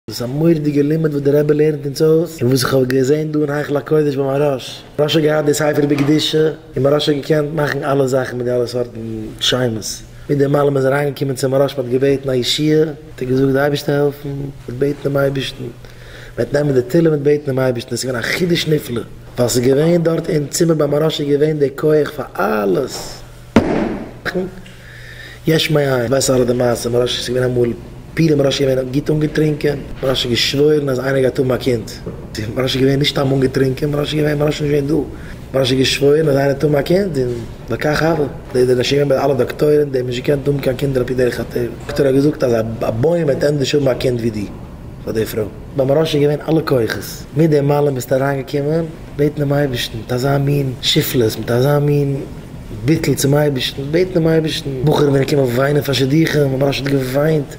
דאס איז א מורא'דיגע לימוד וואס דער רבי לערנט אונז אויס, און וואס איך האב געזען דא אין היכל הקודש ביי מוהרא"ש. מוהרא"ש האט געהאט די ספר בקדושה, און מוהרא"ש האט געקענט מאכן אלע זאכן מיט די אלע סארטן שמות. מיט דעם אלעם איז אריינגעקומען צו מוהרא"ש מען האט געבעטן א ישועה, האט ער געזאגט די אייבערשטער העלפן, מען וועט בעטן דעם אייבערשטן, מען וועט נעמען די תהלים און בעטן דעם אייבערשטן, עס איז געווען א חידוש נפלא, ווייל עס איז געווען דארט אין צימער ביי מוהרא"ש איז געווען די כח פאר אלעס. יש מאין, ווייסט אלע די מעשה, מוהרא"ש איז געווען אמאל פורים מוהרא"ש איז געווען גוט אנגעטרינקען, מוהרא"ש האט געשוואוירן אז איינער גייט האבן א קינד, מוהרא"ש איז געווען נישט סתם אנגעטרינקען, מוהרא"ש איז געווען מוהרא"ש איז נישט געווען דא, מוהרא"ש האט געשוואוירן אז איינער וועט האבן א קינד, און וכך הוה, די די נישט געווען ביי אלע דאקטוירים, די האבן נישט געקענט האבן קיין קינדער על פי דרך הטבע, דאקטאר האט געזאגט אז א בוים וועט ענדערש האבן א קינד ווי דו, פאר די פרוי. ביי מוהרא"ש איז געווען אלע כוחות, מיט דעם אלעם ביסטו אריינגעקומען בעטן דעם אייבערשטן מיט אזא מין שפלות, מיט אזא מין ביטול צום אייבערשטן, בעטן דעם אייבערשטן, בחורים זענען געקומען וויינען פאר שידוכים, און מוהרא"ש האט געוויינט,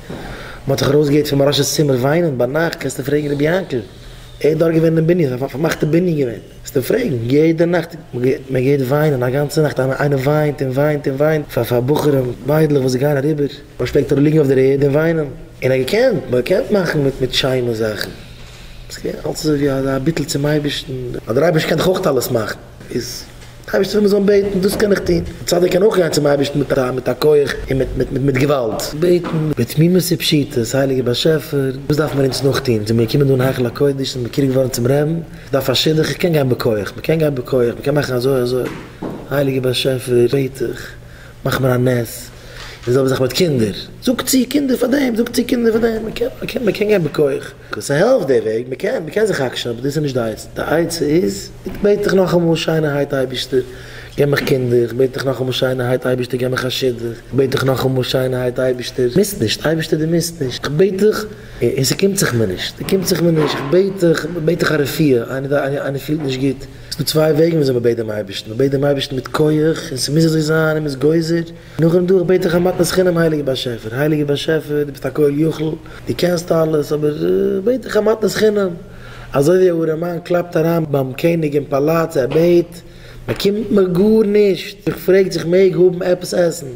מען האט זיך ארויסגעהערט פון מוהרא"ש'ס צימער וויינען ביינאכט, קענסטו פרעגן רבי יענקל, ער איז דארט געווען אין בנין, א פארמאכטע בנין געווען, קענסטו פרעגן, יעדע נאכט, מען גייט וויינען א גאנצע נאכט, איינער וויינט און וויינט און וויינט, פאר פאר בחורים, מיידלעך וואס גייען אריבער, מוהרא"ש פלעגט ליגן אויף דער ערד און וויינען, און ער האט געקענט, מען האט געקענט מאכן מיט מיט שיינע זאכן, עס איז געווען אלץ אזוי ווי א ביטול צום אייבערשטן, אז דער אייבערשטער קען דאך אויך אלעס מאכן, איז. אייבערשטער וויל מיר זאלן בעטן, דאס קען איך טון. א צדיק קען אויך גיין צום אייבערשטן מיט א מיט א כח און מיט מיט מיט געוואלד. בעטן בתמימות ופשיטות, הייליגער באשעפער, וואס דארף מיר אונז נאכטון? זעמיר געקומען דא אין היכל הקודש, זעמיר מקורב געווארן צום רעבן, איך דארף א שידוך, איך קען גיין בכח, מ'קען גיין בכח, מ'קען מאכן אזוי אזוי, הייליגער באשעפער, בעט איך, מאך מיר א נס, די זעלבע זאך מיט קינדער, זאג צו קינדער פאר דעם, זאג צו קינדער פאר דעם, מ'קען, מ'קען, מ'קען גיין בכח, ס'העלפט די וועג, מ'קען, מ'קען זיך עקשנ'ען, אבער דאס איז נישט די עצה, די עצה איז, איך בעט דיך נאכאמאל שיינערהייט אייבערשטער, געב מיך קינדער, איך בעט דיך נאכאמאל שיינערהייט אייבערשטער געב מיך א שידוך, איך בעט דיך נאכאמאל שיינערהייט אייבערשטער, מוזט נישט, אייבערשטער דו מוזט נישט, איך בעט דיך, און ס'קומט זיך מיר נישט, ס'קומט זיך מיר נישט, איך בעט דיך, איך בעט דיך א רפואה, איינער פילט נישט גוט, ס'דא צוויי וועגן וויאזוי מ'בעט דעם אייבערשטן, מ'בעט דעם אייבערשטן מיט כח, און ס'מוז אזוי זיין, און מ'איז גוזר, נאכדעם דא איך בעט דיך א מתנת חינם הייליגער באשעפער, הייליגער באשעפער דו ביסט א כל יכול, דו קענסט אלעס, אבער איך בעט דיך א מתנת חינם, אזוי ווי א ארעמאן קלאפט אריין ביים קעניג אין פאלאץ, ער בעט, באקומט מען גארנישט, איך פרעג צו איך מעג האבן עפעס עסן,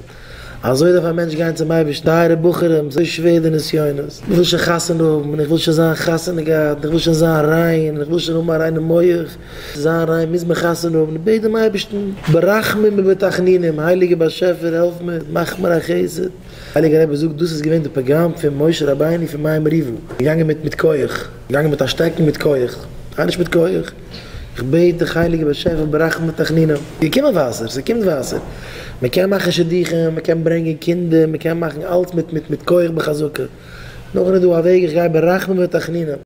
אזוי דארף א מענטש גיין צום אייבערשטן, טייערע בחורים, ס'איז אזוי שווער די נסיונות, איך וויל שוין חתונה האבן, און איך וויל שוין זיין חתונה געהאט, און איך וויל שוין זיין ריין, און איך וויל שוין האבן א ריינע מח, צו זיין ריין מוז מען חתונה האבן, בעט דעם אייבערשטן ברחמים ובתחנונים, הייליגער באשעפער העלף מיר, מאך מיר א חסד, הייליגער רבי זאגט דאס איז געווען די פגם פון משה רבינו פון מי מריבה, געגאנגען מיט מיט כח, געגאנגען מיט א שטעקן מיט כח, גיי נישט מיט כח, איך בעט דיך הייליגער באשעפער ברחמים ובתחנונים, געקומען וואסער, ס'קומט וואסער, מען קען מאכן שידוכים, מען קען ברענגען קינדער, מען קען מאכן אלץ מיט מיט מיט כח בחזקה, נאכדעם איז דא א וועג איך גיי ברחמים ובתחנונים.